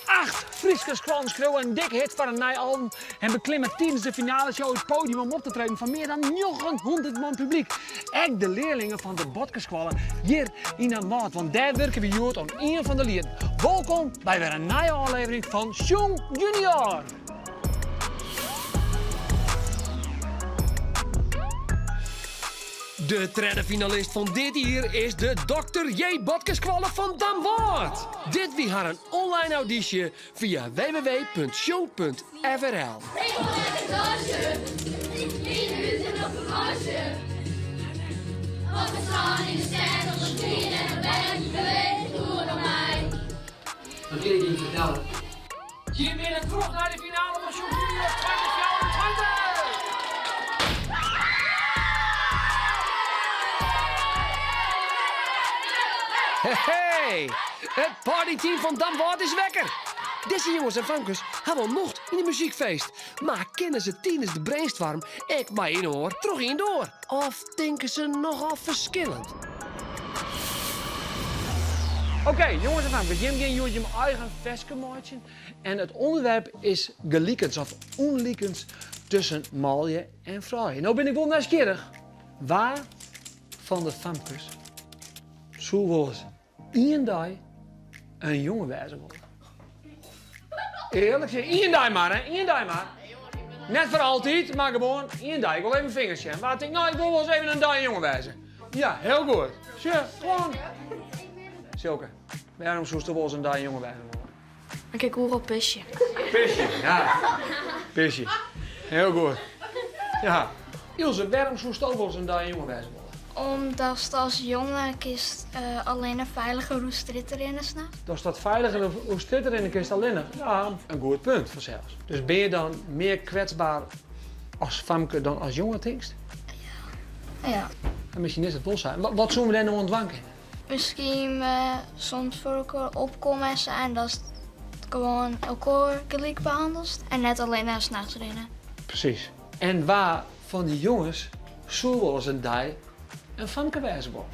Acht Fryske skoallen skriuwe in dikke hit foar in nij album en beklimme tidens de finaleshow it podium om op te treden foar mear dan 900 man publyk. Ek de learlingen fan de Botkeskoalle hjir yn Damwâld, want dêr wurkje we hjoed oan ien fan de lieten. Wolkom by wer in nije ôflevering fan Sjong Junior! De tredde finalist fan dit jier is de Dr. J. Botkeskoalle fan Damwâld. Dit wie harren online audysje fia www.sjong.frl. Ik wol lekker dansje, yn hûs en op fakânsje. Op it strân, yn de stêd, op it grien en op bêd, beweech goed om my. Dan kin ik jim fertelle. Jim binne troch nei de finale fan Sjong Junior 2024! Hey, it partyteam fan Damwâld is wekker! Dizze jonges en famkes ha wol nocht yn in muzykfeest, mar kinne se tidens de brainstorm ek mei-inoar troch ien doar? Of tinke se nochal ferskillend? Oké, jonges en famkes, jim gean hjoed jim eigen ferske meitsjen. En it ûnderwerp is gelikens of ûnlikens tusken manlju en froulju. No bin ik wol nijsgjirrich. Wa fan de famkes soe wolris ien dei in jonge wêze wolle? Earlik, ien dei mar, hè? Ien dei mar. Net foar altyd, mar gewoan ien dei. Ik wol even fingers sjen. Wa tinkt, no, ik wol wolris even in dei in jonge wêze. Ja, hiel goed. Sjoch, gewoan. Silke, wêrom soest wolris in dei in jonge wêze wolle? Dan kin ik oeral pisje. Pisje, ja. Pisje. Hiel goed. Ja. Ilse, wêrom soest wolris in dei in jonge wêze wolle? Omdatst as jonge kinst allinne feiliger oer strjitte rinne nachts. Datst dat feiliger oer strjitte rinne kinst allinnich? Ja, in goed punt fansels. Dus bin je dan mear kwetsber as famke dan as jonge, tinkst? Ja. Ja. En miskien is it wol sa. Wat soene we dêr no oan dwaan kinne? Miskien soms foar elkoar opkomme en sa en datst gewoan elkoar gelyk behannelst en net allinne nachts rinne. Presys. En wa fan dy jonges soe wolris in dei in famke wêze wolle?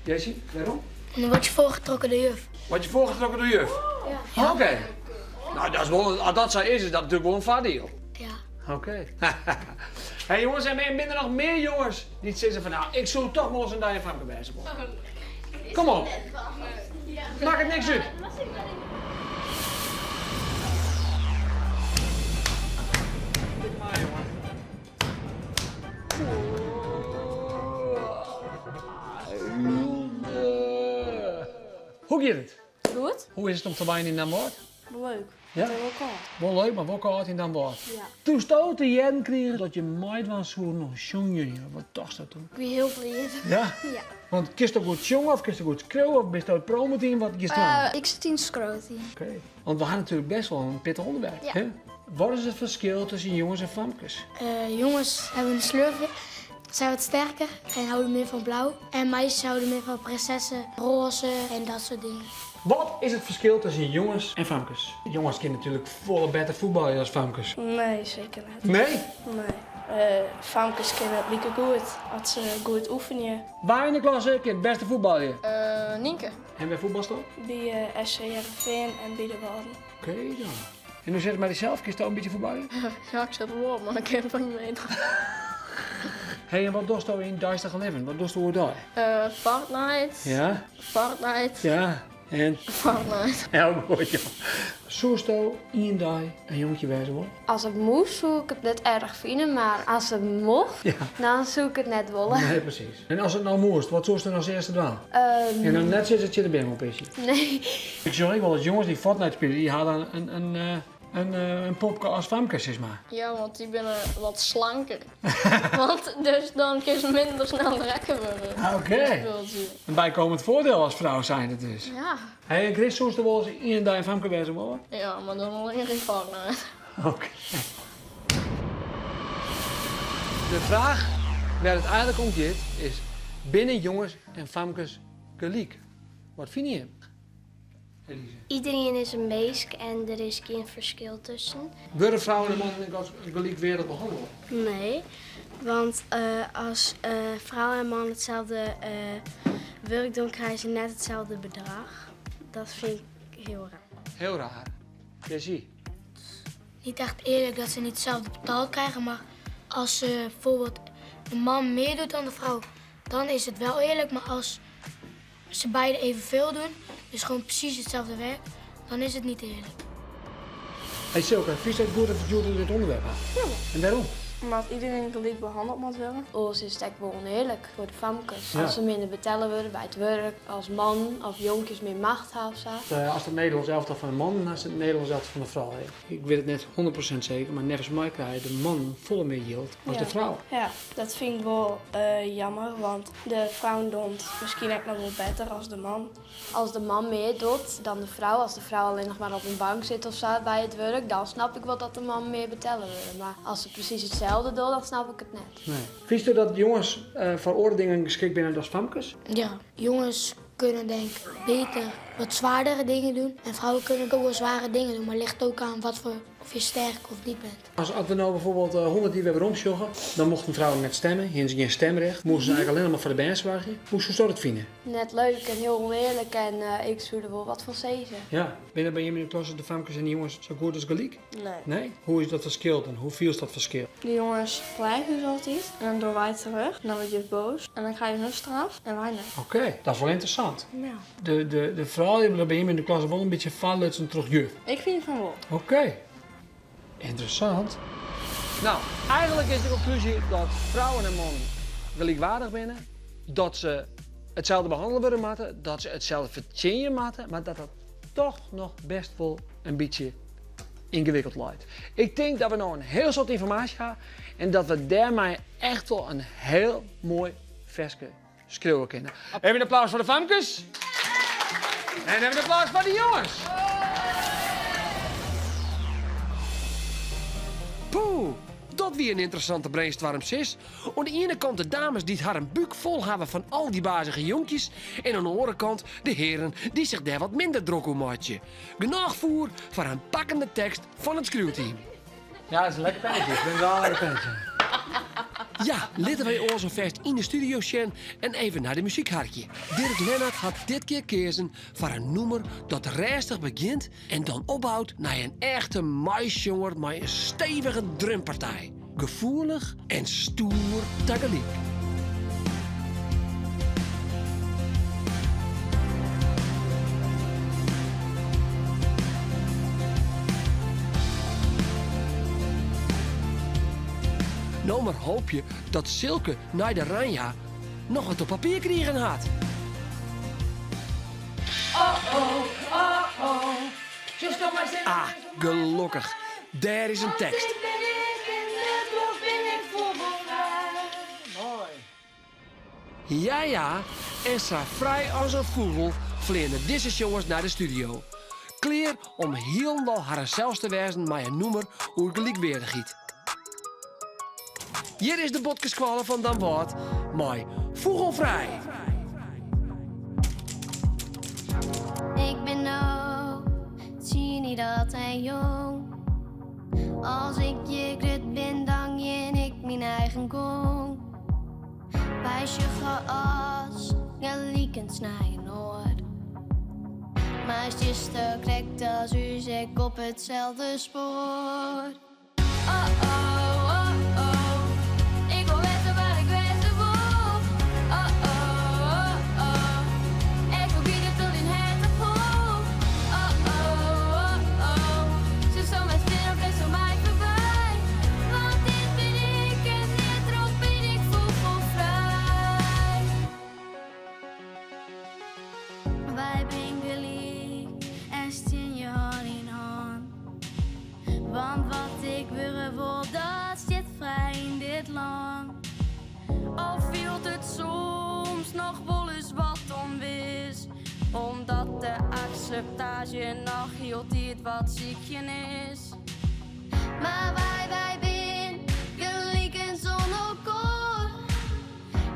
Jessie, wêrom? Dan wurdt je foargetrokken de juf. Wurdt je foargetrokken de juf? Ja. Oké. Nou, dat is wol, as dat sa is, is dat natuerlik wol in foardiel. Ja. Oké. Hey jonges, en binne der noch mear jonges dy't sizze fan, nou, ik soe toch wolris in dei in famke wêze wolle? Kom op. Makket niks út. Hoe giet it? Goed. Hoe is it om te wenjen yn Damwâld? Leuk. Ja? It is wol kâld. Wol leuk, mar wol kâld yn Damwâld. Ja. Doe'tsto te hearren krigen dat je meidwaan soenen oan Sjong Junior, wat tochtsto toen? Ik wie hiel bliid. Ja? Ja. Want kinst goed sjonge of kinst goed skriuwe of bist it promoteam? Wat giest dwaan? Ik sit yn it skriuwteam. Oké. Want we ha natuerlik best wol in pittich ûnderwerp. Ja. Hè? Wat is it ferskil tusken jonges en famkes? Jonges hebben een slurfje, zijn wat sterker en houden meer van blauw. En meisjes houden meer van prinsessen, roze en dat soort dingen. Wat is it ferskil tusken jonges en famkes? Jonges kinne natuerlik folle better fuotbalje as famkes. Nee, seker net. Nee? Nee. Famkes kinne it like goed as se goed oefenje. Wa yn de klasse kin it bêste fuotbalje? Nynke. En wêr fuotbalsto? By SC Hearrenfean en by de Wâlden. Oké dan. En hoe sit it mei dysels? Kinst in bytsje fuotbalje? Ja, ik sit der wol op, mar ik kin fan gjin meter. Hey, en wat dochsto yn it deistige libben? Wat dochsto oerdei? Fortnite. Ja? Fortnite. Ja, en? Fortnite. Heel goed, joh. Soesto ien dei in jonkje wêze wolle? As it moast, soe ik it net erch fine, mar as it mocht, Ja. dan soe ik it net wolle. Nee, presys. En as it no moast, wat soest dan as earste dwaan? Ehm, En dan net sizze tsjin de beam oppisje. nee. Ik sjoch ek wolris jonges dy't Fortnite spylje, dy ha dan in popke as famke, sis mar. Ja, want dy binne wat slanker. Want dus dan kinst minder snel rekke wurde. Oké. In bykomend foardiel as frou zijnde dus. Ja. Hey, en Chris, soest wolris ien dei in famke wêze wolle? Ja, mar dan allinnich yn Fortnite. Oké. De fraach wêr't it eigenlik om giet is, binne jonges en famkes gelyk? Wat fine jim? Elise. Iedereen is in minsk en der is gjin ferskil tusken. Wurde frouwen en mannen ek as gelykweardich behannele? Nee, want as frou en man itselde wurk dogge, krije se net itselde bedrach. Dat fyn ik hiel raar. Hiel raar. Jessie? Niet echt eerlijk dat ze niet hetzelfde betaald krijgen, maar als ze bijvoorbeeld de man meer doet dan de vrouw, dan is het wel eerlijk. Maar als ze beide evenveel doen, dus gewoon precies hetzelfde werk, dan is het niet eerlijk. Hey Silke, fynst it goed dat we hjoed dit ûnderwerp ha? Ja. En wêrom? Omdat iedereen gelyk behannele moat wurde. Oars is it ek wol ûnearlik foar de famkes. Ja. As se minder betelle wurde by it wurk, as mannen of jonkjes mear macht ha of sa. Eh, as it Nederlânsk elftal fan de mannen, as it Nederlânsk elftal fan de froulju. Ik wit it net 100% seker, mar neffens my krije de mannen folle mear jild as Ja. de froulju. Ja, dat fyn ik wol jammer, want de frouen dogge it miskien ek noch wol better as de man. As de man mear docht dan de frou, as de frou allinnich mar op in bank sit of sa by it wurk, dan snap ik wol dat de man mear betelle wurde. Mar as se presys itselde dogge, dan snap ik it net. Nee. Fynsto dat jonges foar oare dingen geskikt binne as famkes? Ja, jongens kunnen denk ik beter wat zwaardere dingen doen. En vrouwen kunnen ook wel zware dingen doen, maar ligt ook aan wat voor, of je sterk of niet bent. As, as we no byfoarbyld 100 jier wer weromsjogge, dan mochten froulju net stimme, hiene se gjin stimrjocht, moasten se eigentlik allinnich mar foar de bern soargje. Hoe soesto dat fine? Net leuk en hiel ûnearlik en ik soe der wol wat fan sizze. Ja. Binne by jimme yn de klasse de famkes en de jonges sa goed as gelyk? Nee. Nee? Hoe is dat ferskil dan? Hoe fielst dat ferskil? De jonges pleage ús altyd en dan dogge wy terug. En dan wurdt juf boas en dan krije hun straf en wy net. Oké, dat is wol ynteressant. Ja. De, de, de froulju wurde by jimme yn de klasse wol in bytsje foarlutsen troch juf. Ik fyn fan wol. Oké. Ynteressant. No, eigentlik is de konklúzje dat frouen en mannen gelykwaardich binne, dat se itselde behannele wurde moatte, dat se itselde fertsjinje moatte, mar dat dat toch noch bêst wol in bytsje yngewikkeld leit. Ik tink dat we no in hiel soad ynformaasje ha en dat we dêrmei echt wol in hiel moai ferske skriuwe kinne. Even in applaus foar de famkes. En even in applaus foar de jonges. Poeh, dat wie in ynteressante brainstorm, sis. Oan de iene kant de dames dy't harren búk fol hawwe fan al dy bazige jonkjes en oan de oare kant de hearen dy't sich dêr wat minder drok oer meitsje. Genôch foer foar in pakkende tekst fan it skriuwteam. Ja, it is in lekker pennetje. Ik fyn it wol in lekker pennetje. Ja, litte wy oars alfêst yn de studio sjen en even nei de muzyk harkje. Dirk Lennart hat dit kear keazen foar in nûmer dat rêstich begjint en dan opbout nei in echte meisjonger mei in stevige drumpartij. Gefoelich en stoer tagelyk. No mar hoopje dat Silke nei de ranja noch wat op papier krigen hat. Ah, gelokkich, dêr is in tekst. Ja ja, en sa frij as in fûgel fleane dizze sjongers nei de studio. Klear om hielendal harrensels te wêzen mei in nûmer oer gelykweardichheid. Hjir is de Botkeskoalle fan Damwâld mei Fûgelfrij. Ik bin no tsien jier âld en jong. As ik hjir grut bin, dan gean ik myn eigen gong. Wy sjogge as gelikens nei inoar. Mar stiesto krekt as ús ek op itselde spoar? Oh oh, oh oh, ik wol wêze wa't ik wêze wol. Oh oh, oh oh, ek al giet it oer dyn hert op hol. Oh oh, oh oh, silsto my stean of rinsto my foarby? Want dit bin ik en dêrtroch bin ik fûgelfrij. Wy binne gelyk en stean hân yn hân. Want wat ik wurde wol, dat stiet frij yn dit lân. Al fielt it soms noch wolris wat ûnwis, omdat de akseptaasje noch hieltyd wat sykjen is. Mar wy, wy binne gelikens oan elkoar.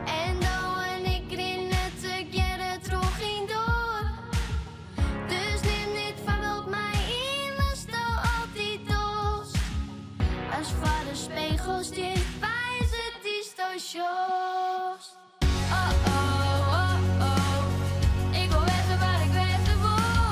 En do en ik rinne tegearre troch in doar. Dus nim dit foarbyld mei yn watsto altyd dochst. Ast foar de spegel stiest, wize dy'tsto sjochst. Oh oh, oh oh, ik wol wêze wa't ik wêze wol.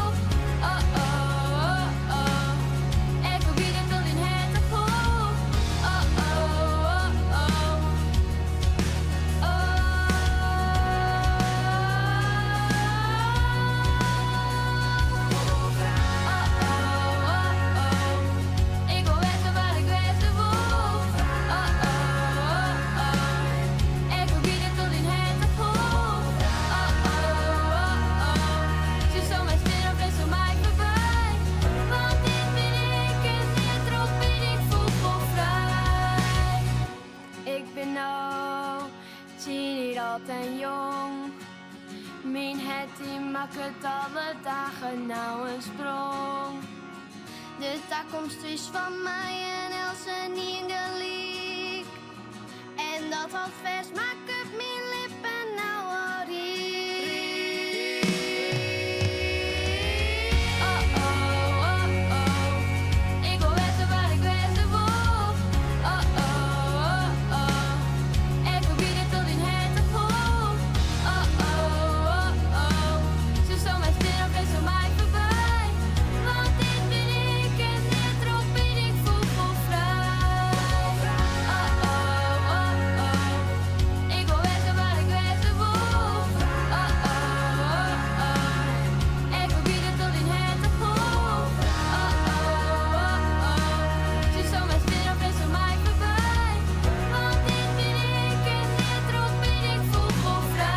Makket alle dagen no in sprong. De takomst is fan my en eltsenien gelyk. En dat hâldfêst makket myn libben no al ryk. Oh oh oh oh, ik wol wêze wa't ik wêze wol. Oh oh oh oh, ek al giet it oer dyn herte fol. Oh oh oh oh, sjochsto my stean of rinsto my foarby? Want dit bin ik en dêrtroch bin ik fûgelfrij. Oh oh oh oh, ik wol wêze wa't ik wêze wol. Oh oh oh oh, ek al giet it oer dyn herte fol. Oh oh oh oh, sjochsto my stean of rinsto my foarby? Want dit bin ik en dêrtroch bin ik fûgelfrij.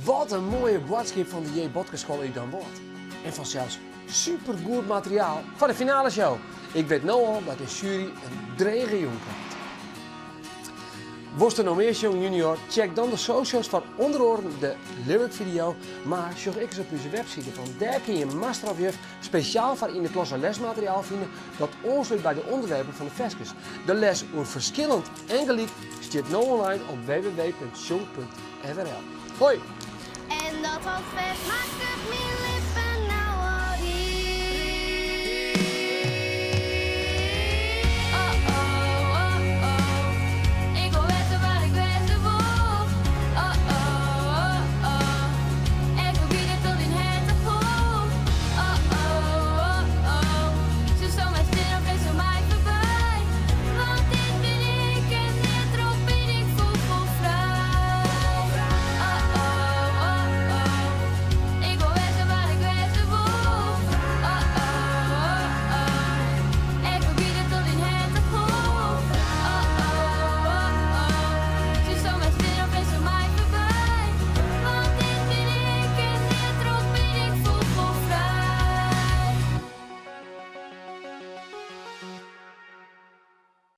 Wat in moaie boadskip fan de J. Botkerschool út Damwâld. En fansels supergoed materiaal foar de finale show. Ik wit no al dat de sjuery in drege jûn krijt. Wolst der no mear sjonge junior? Check dan de socials foar ûnder oaren de lyric video, mar sjoch ek ris op ús webside, want dêr kin je master of juf spesjaal foar yn de klasse lesmateriaal fine dat oanslút by de ûnderwerpen fan de ferskes. De les oer ferskillend en gelyk stiet no online op www.sjong.frl. Hoi! En dat hâldfêst makket myn.